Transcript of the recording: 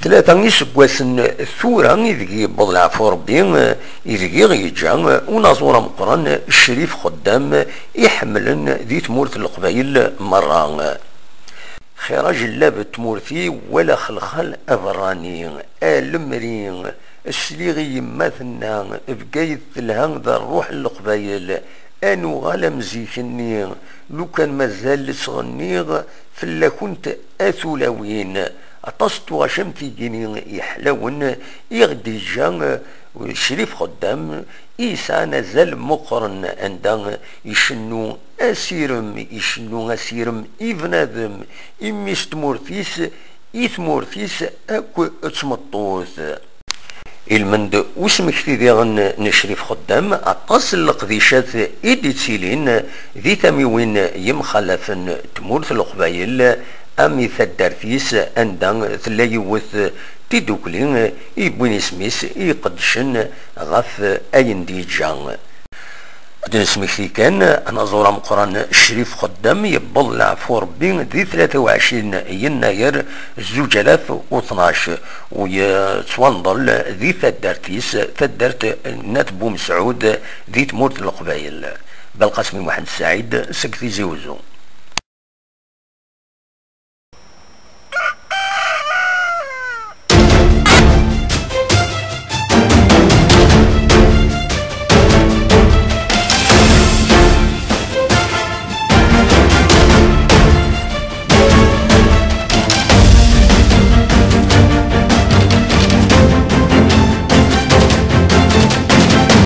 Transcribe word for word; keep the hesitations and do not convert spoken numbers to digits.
Tlata iseggasen tura ideg yewweḍ leɛfu Rebbi, ideg i ɣ-yeǧǧa unaẓur ameqqran Crif Xeddam, iḥemmlen di tmurt n Leqbayel merra. Xir ajellab n tmurt-iw, walaɣ lxal aberrani, a lemri, sliɣ i yemma tenna, Bgayet telha d rruḥ n Leqbayel, a nuɣal am zik-nni, lukan mazal ttɣenniɣ fell-akent a tulawin. Aṭas n tuɣac am tigini yeḥlawen i ɣ-d-yeǧǧa Crif Xeddam, i yesɛan azal meqqren, anda icennu asirem, icennu asirem i bnadem, i mmi-s n tmurt-is, i tmurt-is akk d tmeṭṭut. Ilmend usmekti diɣen n Crif Xeddam, aṭas n leqdicat i d-ittilin di tamiwin yemxalafen n tmurt n Leqbayel, am i taddart-is anda tella yiwet tidukli i yewwin isem-is i iqeddcen ɣef ayen d-yeǧǧa. Ad d-nesmekti kan, anaẓur ameqqran Crif Xeddam yewweḍ leɛfu Rebbi di tlata u ɛecrin yennayer zuǧ alaf u tnac, u yettwanḍel di taddart-is, taddart n At Bumesɛud, di tmurt n Leqbayel. Belqasem Muḥend Saɛid seg Tizi Uzzu.